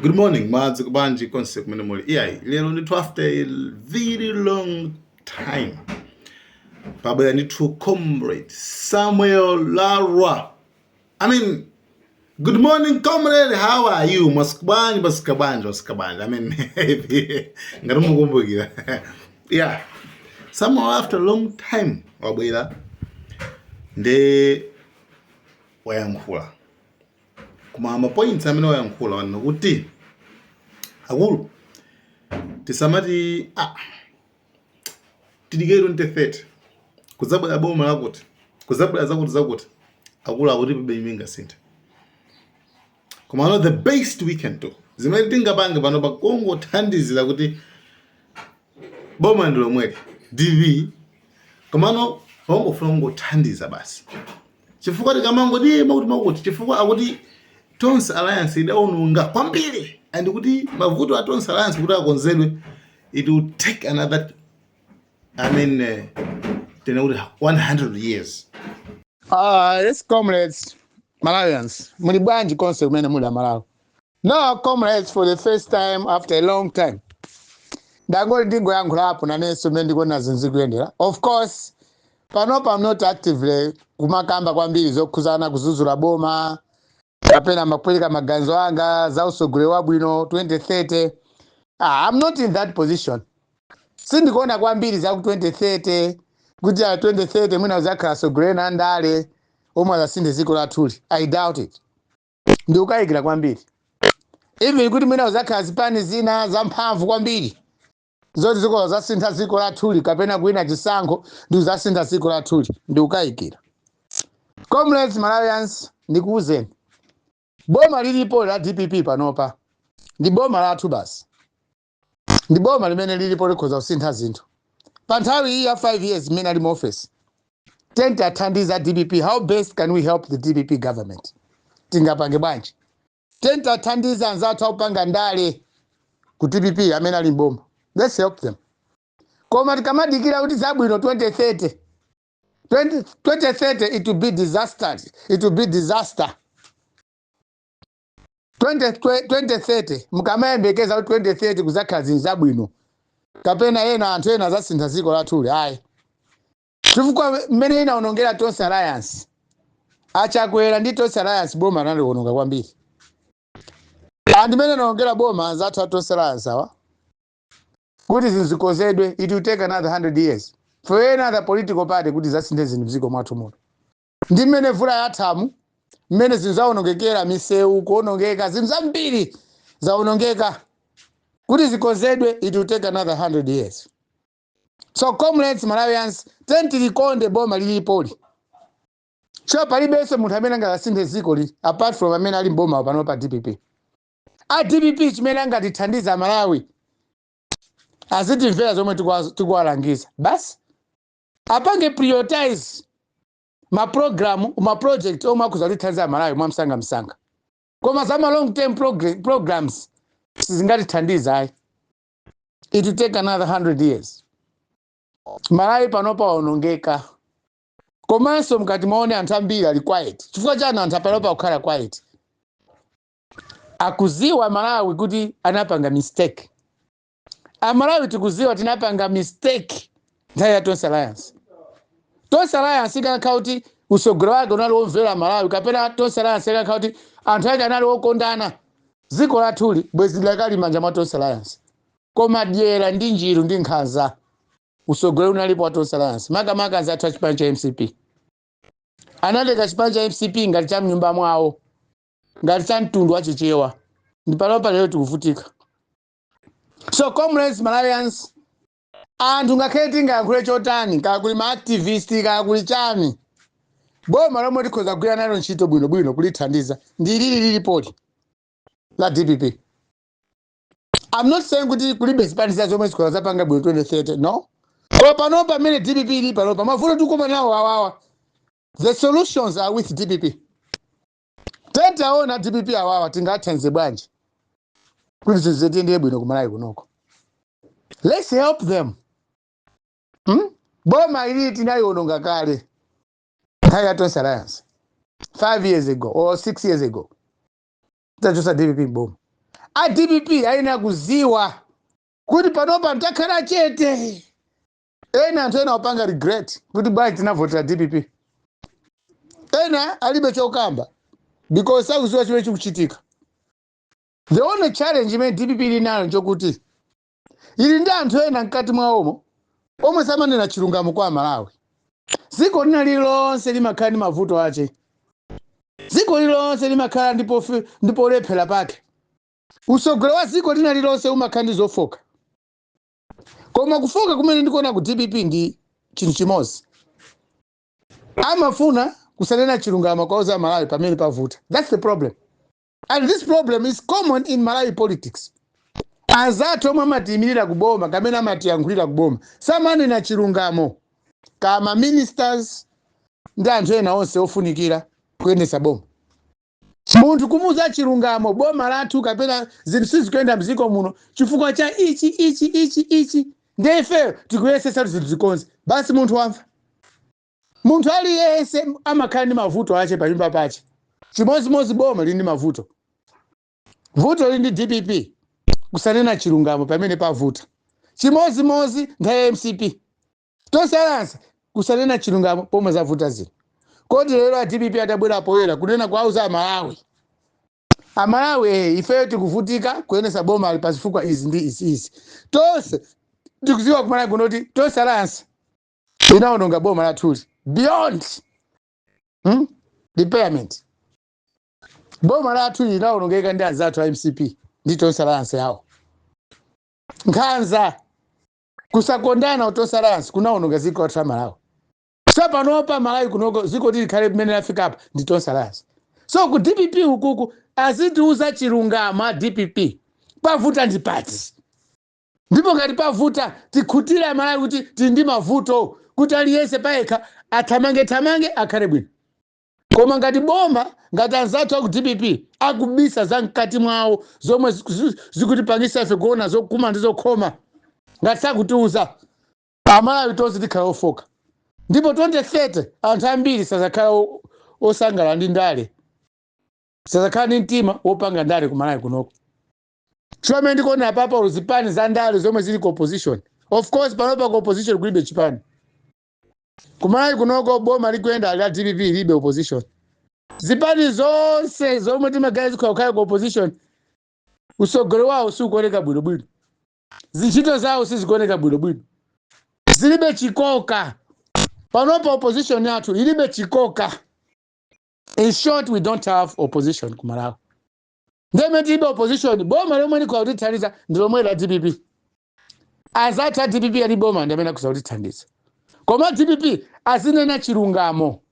Good morning, madzuka bwanji konse kumene muli. Iyayi, lero ndithu after a very long time pabwera ndithu Comrade Samuel Larwa. I mean, good morning, comrade, how are you? Mwadzuka bwanji, mwadzuka bwanji, mwadzuka bwanji? I mean, ngati mukumbukira, yeah, Samuel after a long time wabwera nde wayankhula, koma ma points amene wayankhula wanena kuti akulu tisamati, ah, tidikire 2030 kudzabwera boma lakuti, kudzabwera zakuti zakuti. Akulu akuti palibe imingasinthe, koma ano the best we can do, zimene tingapange pano pakungothandizira kuti boma ndi lomweli DV, komano pangofuna kungothandiza basi, chifukwa tikamangoti makuti makuti, chifukwa akuti Tonse Alliance idawononga kwambiri and kuti mavuto a Tonse Alliance kuti akonzedwe, it will take another, I mean, tena kuti 100 years. Yes, comrades, Malawians, muli bwanji konse kumene muli Amalawi? Now, comrades, for the first time after a long time, ndangoti ndingoyankhulapo nanenso mmene ndikuona zinthu zikuyendera. Of course, panopa I'm not actively kumakamba kwambiri zokhuzana kudzudzula boma kapena makupereka maganizo anga za usogoleri wabwino 2030. Ah, I'm not in that position. Sindikuona kwambiri za ku 2030 kuti a 2030 mwina uzakhala sogoleri na ndale omwe azasinthe dziko lathuli. I doubt it, ndikukayikira kwambiri. Even kuti mwina uzakhala zipani zina zamphamvu kwambiri zoti ziko zasintha dziko lathuli kapena kuwina chisankho ndi uzasintha dziko lathuli, ndikukayikira. Comrades, Malawians, ndikuwuzeni, boma lilipo la DPP panopa ndi boma lathu basi, ndi boma limene lilipo likhoza kusintha zinthu pa nthawi iyi ya 5 years imene ali mu office. Tenti athandiza DPP. How best can we help the DPP government? Tingapange bwanji? Tenti athandiza anzathu akupanga ndale ku DPP amene ali mboma. Let's help them. Koma tikamadikira kuti zabwino 2030, 20, 2030, it will be disaster, it will be disaster. 20, 2030, mukamayembekeza kuti 2030 kuzakhala zinthu zabwino kapena ena anthu ena azasintha dziko lathuli, ayi, chifukwa mmene inaonongera Tonse Alliance, Achakwera ndi Tonse Alliance, boma analiononga kwambiri. Anthu mmene inaonongera boma anzathu a Tonse Alliance awa, kuti zinthu zikonzedwe, it will take another 100 years for any other political party kuti zasinthe zinthu mdziko mwathu muno. Ndi mmene mvula yathamu, mmene zinthu zawonongekera, misewu kuonongeka, zinthu zambiri zawonongeka, kuti zikonzedwe it will take another 100 years. So comrades, Malawians, tentilikonde boma lilipoli. So palibenso munthu amene angasinthe dziko li apart from amene ali mboma pano pa DPP. A DPP chimene angatithandiza Malawi, azitimvera zomwe tikuwalangiza basi, apange prioritize maprogramu, maproject omwe akhuza kutithandiza Malawi mwamsangamsanga. Koma za ma long term programs sizingatithandiza ayi, it will take another 100 years. Malawi panopa waonongeka. Komanso mkati maone anthu ambiri ali quiet. Chifukwa chani anthu panopa kukhala quiet? Akuziwa Malawi kuti anapanga mistake. Amalawi tikuziwa tinapanga mistake nthawi ya Tonse Alliance. Tonse Alliance ikanakhala kuti usogolo wake unali womvera Malawi, kapena Tonse Alliance ikanakhala kuti anthu ake anali okondana, dziko lathuli bwezi lidakali manja mwa Tonse Alliance. Koma dyera ndi njiru ndi nkhanza, usogolo unalipo wa Tonse Alliance, makamaka anzathu a chipani cha MCP anatenga chipani cha MCP ngati cha mnyumba mwawo, ngati cha mtundu wachichewa. Ndi panopa lero tikuvutika. So comrades, Malawians, anthu ngakhale tingayankhule chotani, kaya kuli ma activist, kaya kuli chani, boma lomwe tikhoza kugwira nalo ntchito bwinobwino kulithandiza ndi lili lilipoli la DPP. I'm not saying kuti kulibe zipani zina zomwe zikhoza zapanga bwino 2030, no. Koma panopa pamene DPP ili panopa, mavuto tikuma nawo awawa, the solutions are with DPP. Tentaona DPP awawa tingathandize bwanji kuti zinthu zitiyendere bwino kumalawi kunoko? Let's help them, Boma ili tinaliononga kale nthawi ya Tonse Alliance 5 years ago or 6 years ago, tachosa DPP boma. A DPP ayenera kuziwa kuti panopa ntakhala chete, ena anthu ena apanga regret kuti bwanji tinavotera DPP. Ena alibe chokamba because sakuziwa chimene chikuchitika. The only challenge imene DPP ili nayo nchokuti ili ndi anthu ena mkati mwawomo omwe samanena chilungamo kwa Amalawi. Dziko lina lililonse limakhala ndi mavuto ache, dziko lililonse limakhala ndi polephera pake. Usogolo wa dziko lina lililonse umakhala ndi zofoka, koma kufoka kumene ndikuona ku DPP ndi chinthu chimodzi: amafuna kusanena chilungamo kwa Amalawi pamene pavuta. That's the problem, and this problem is common in Malawi politics. Anzathu omwe amatiyimirira kuboma kamene amatiyankhulira kuboma samanena chilungamo, kama ministers ndi anthu ena onse ofunikira kuyendetsa boma. Munthu kumuuza chilungamo, boma lathu kapena zinthu sizikuyenda mdziko muno chifukwa cha ichi, ichi, ichi, ichi, ndiye ifeyo tikuyesesa kuti zinthu zikonze basi, munthu wamva. Munthu aliyense amakhala ndi mavuto ache panyumba pache. Chimodzimodzi boma lili ndi mavuto. Vuto lili ndi DPP kusanena chilungamo pamene pavuta. Chimodzimodzi nthawi ya MCP, Tonse Alliance, kusanena chilungamo pomwe zavuta zino. Kodi lero a DPP atabwera poyera kunena kuauza Amalawi, "Amalawi, ifeyo tikuvutika kuyendetsa boma ali pazifukwa izi ndi izi izi," tonse tikuziwa kumalawi kuno kuti Tonse Alliance inawononga boma lathuli beyond repairment. Boma lathu linawonongeka ndi anzathu a MCP ndi Tonse Alliance yawo. Nkhanza, kusakondana ku Tonse Alliance kunawononga dziko lathu la Malawi. So panopa Malawi kunoko, dziko tilikhale mmene lafika apa ndi Tonse Alliance. So ku DPP ukuku azitiuza chilungamo a DPP, pavuta ndi pati, ndipo ngati pavuta tikhutire Amalawi kuti tili ndi mavuto, kuti aliyense payekha athamange thamange akhale bwino. Koma ngati boma, ngati anzathu aku DPP akubisa za mkati mwawo zomwe zikutipangisa ife kuona zokuma ndi zokhoma, ngati sakutiuza, Amalawi tonse tikhala ofoka, ndipo 2030 anthu ambiri sazakhala osangalala ndi ndale, sazakhala ndi mtima wopanga ndale kumalawi kunoko. Chomwe ndikuona papa, zipani za ndale zomwe zili ku opposition, of course panopa ku opposition kulibe chipani kumalawi kunoko. Boma likuyenda la DPP libe opposition. Zipani zonse zomwe timagaya zikhala ku opposition, usogolo wawo sikuoneka bwinobwino, zintchito zawo sizikuoneka bwinobwino, zilibe chikoka. Panopa opposition yathu ilibe chikoka. In short, we don't have opposition kumalawi. Ndeme tilibe opposition, boma lomwe likhoza kutithandiza ndi lomwe la DPP. Azathu a DPP ali boma ndi amene akhoza kutithandiza, koma DPP azinena chilungamo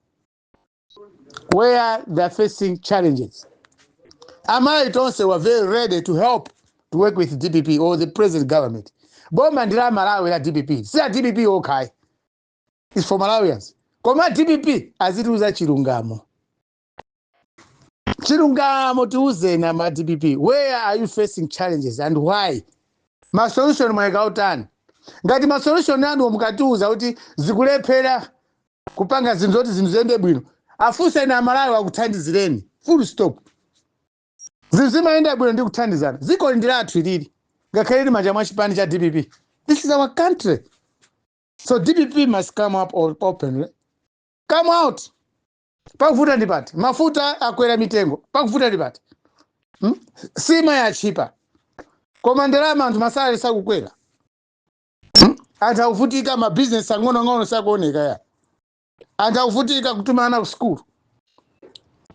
where they are facing challenges. Amalawi tonse were very ready to help, to work with DPP or the present government. Boma ndi la Malawi, la DPP, si la DPP okhayi, is for Malawians. Koma DPP azitiuza chilungamo. Chilungamo tiuzeni ama DPP, where are you facing challenges and why? Ma solution mwayika utani? Ngati ma solution anu mukatiuza kuti zikulephera kupanga zinthu zoti zinthu ziyende bwino, afunseni Amalawi akuthandizireni, full stop. Zinthu zimayenda bwino ndi kuthandizana. Dziko ndi lathu ilili, ngakhale lili manja mwa chipani cha DPP. This is our country, so DPP must come up openly, come out. Pakuvuta ndi pati? Mafuta akwera mitengo, pakuvuta ndi pati? Sima yachipa, koma ndalama anthu ma salary sakukwera, Anthu akuvutika, mabizinesi ang'onoang'ono sakuoneka ya, anthu akuvutika kutuma ana ku sukulu.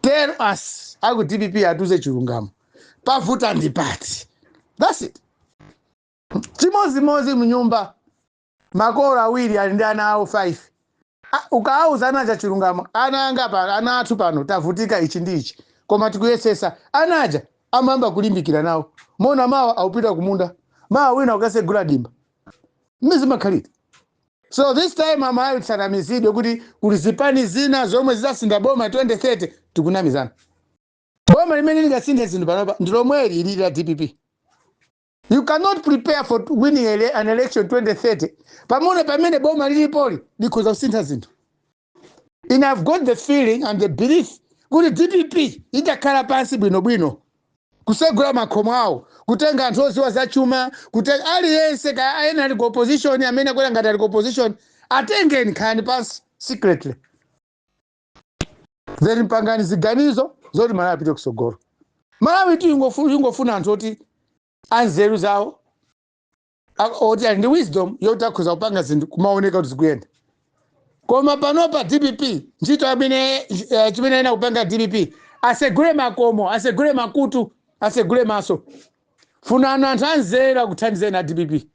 Tell us, aku DPP atiuze chilungamo, pavuta ndi pati? That's it. Chimozimozi mnyumba, makolo awiri ali ndi ana awo 5. Ah, ukawauza ana aja chilungamo, "Ana anga pano, ana athu pano tavutika ichi ndi ichi, koma tikuyesesa," ana aja amayamba kulimbikira nawo. Mona mawa akupita kumunda, mawa wina ukasegula dimba, mzimakhalira. So this time Amalawi tisanamizidwe kuti kuli zipani zina zomwe zidzasinda boma 2030. Tikunamizana. Boma limene lingasinthe zinthu panopa ndi lomweli ilili la DPP. You cannot prepare for winning an election 2030 pamene boma lilipoli likhoza kusintha zinthu. And I've got the feeling and the belief kuti DPP itakhala pansi bwinobwino. Kusegula makhomo awo, kutenga anthu oziwa zachuma, kutenga aliyense, ka ena ali ku opposition, amene akwera ngati ali ku opposition, atengeni, khalani pansi secretly, then pangani ziganizo zoti Malawi apite kusogolo. Malawi tu ingofuna anthu oti anzeru zawo, oti ali ndi wisdom yoti akhoza kupanga zinthu kumaoneka kuti zikuyenda. Koma panopa DPP, ntchito amene chimene ena kupanga DPP, asegule makomo, asegule makutu, asegule maso, funani anthu anzeru akuthandizeni na DPP.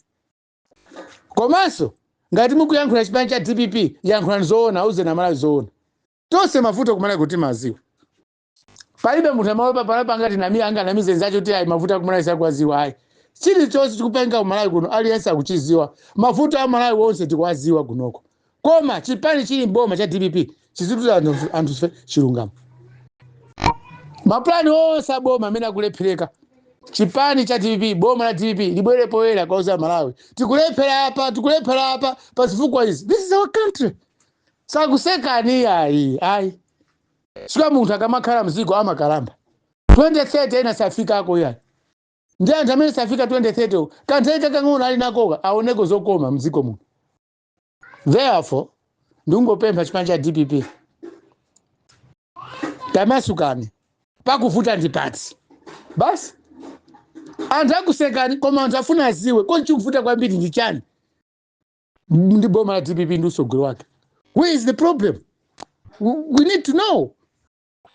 Komanso ngati mukuyankhula chipani cha DPP, yankhulani zoona, auzeni Amalawi zoona. Tonse mavuto kumalawi kuti maziwa, palibe munthu amaopa panopa ngati nami anganamize nzacho kuti ayi, mavuto akumalawi sakuwaziwa. Ayi, chilichonse chikupanga kumalawi kuno aliyense akuchiziwa. Mavuto a Malawi wonse tikuwaziwa kunoko. Koma chipani chili mboma cha DPP chizituza anthu ife chilungamo. Mapulani onse aboma amene akulephereka, chipani cha DPP, boma la DPP libwere poyera kauza Malawi, "Tikulephera apa, tikulephera apa pa zifukwa izi." This is our country. Sakusekani, ayi, ayi. Sika munthu akamakhala mziko amakalamba. 2030 ena safikako yayi. Ndi anthu amene safika 2030, kanthawi kakang'ono ali nakoka aoneko zokoma mdziko muno. Therefore ndikungopempha chipani cha DPP, tamasukani, pakuvuta ndi pati basi. Anthu akusekani, koma anthu afuna aziwe kodi chikuvuta kwambiri ndi chani ndi boma la DPP ndi usogolo wake. Where is the problem? We need to know.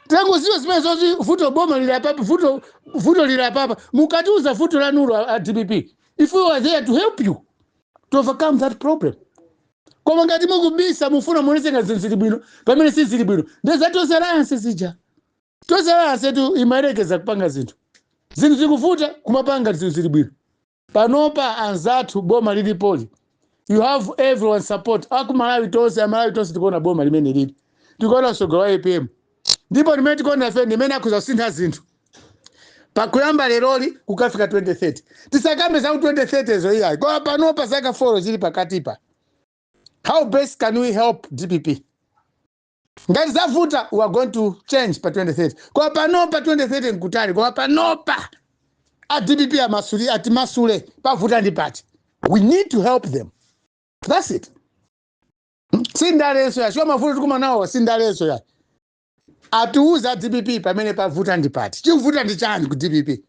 Tangoziwa zimene zoti vuto boma lili apapa, vuto lili apapa. Mukatiuza vuto lanulo a DPP, if we were there to help you to overcome that problem. Koma ngati mukubisa, mufuna muonese ngati zinthu zili bwino pamene sizili bwino, ndeza Tonse Alliance zija. Tonse Alliance tu imayelekeza kupanga zinthu zikuvuta, kumapanga zinthu zili bwino. Panopa anzathu, boma lilipoli, you have everyone support. Akumalawi tonse, Amalawi tonse tikuona boma limene lili, tikuona usogolo wa APM, ndipo limene tikuona ife ndimene akhoza kusintha zinthu pakuyamba leroli kukafika 2030. Tisakambe za ku 2030 zo, iyayi. Koma panopa zaka 4 zili pakatipa, how best can we help DPP? Ngati zavuta, we are going to change pa 2030. Koma panopa, 2030 nkutali, koma panopa a DPP amasuli, atimasule, pavuta ndi pati? We need to help them. That's it. Sindaleso ya sio mavuto tikuma nawo, sindaleso ya. Atiuza DPP pamene pavuta ndi pati. Chikuvuta ndi chani ku DPP?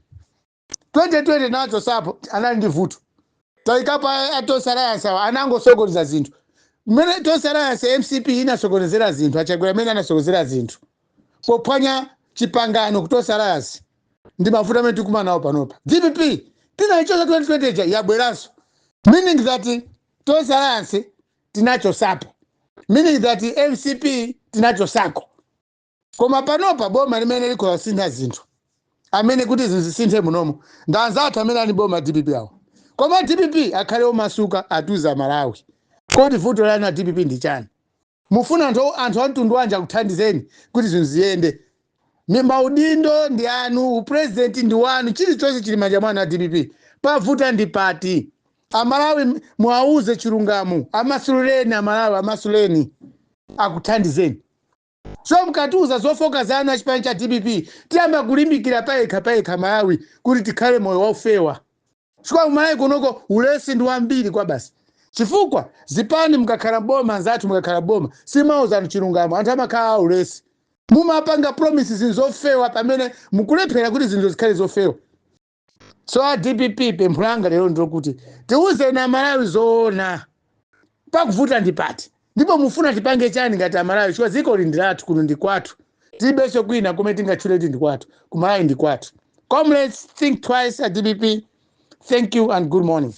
2020 nacho sapo anali ndi vuto. Taikapo a Tonse Alliance awa anangosokoneza zinthu. Mmene Tonse Alliance, MCP inasokonezera zinthu, aChakwera amene anasokonezera zinthu pophwanya chipangano ku Tonse Alliance, ndi mavuto amene tikumana nawo panopa. DPP tinaichosa 2020 ija, yabweranso, meaning that Tonse Alliance tinachosapo, meaning that MCP tinachosako. Koma panopa boma limene likhoza kusintha zinthu, amene kuti zinthu zisinthe munomo, ndi anzathu amene ali boma, DPP awo. Koma DPP akhale omasuka, atuza Malawi, kodi vuto lanu a DPP ndi chani? Mufuna anthu a mtundu wanji akuthandizeni kuti zinthu ziyende? Ni maudindo ndi anu, upresident ndi wanu, chilichonse chili manja mwanu a DPP. Pavuta ndi pati? Amalawi muwauze chilungamo, amasuleni Amalawi, amasuleni akuthandizeni. So mukatiuza zofoka zanu achipani cha DPP, tiyamba kulimbikira payekha payekha Malawi kuti tikhale moyo waufewa, chifukwa kumalawi kunoko ulesi ndi wambiri kwa basi, chifukwa zipani mukakhala boma, anzathu mukakhala boma simauzanu chilungamo. Anthu amakhala ulesi, mumapanga promises zinthu zofewa pamene mukulephera kuti zinthu zikhale zofewa. So a DPP, pempho langa lero ndilokuti tiuzeni Amalawi zoona, pakuvuta ndi pati, ndipo mufuna tipange chani ngati Amalawi, chifukwa dziko li ndi lathu, kuno ndi kwathu, tilibenso kwina kumene tingatchule kuti ndi kwathu. Kumalawi ndi kwathu. Comrades, think twice at DPP. Thank you and good morning.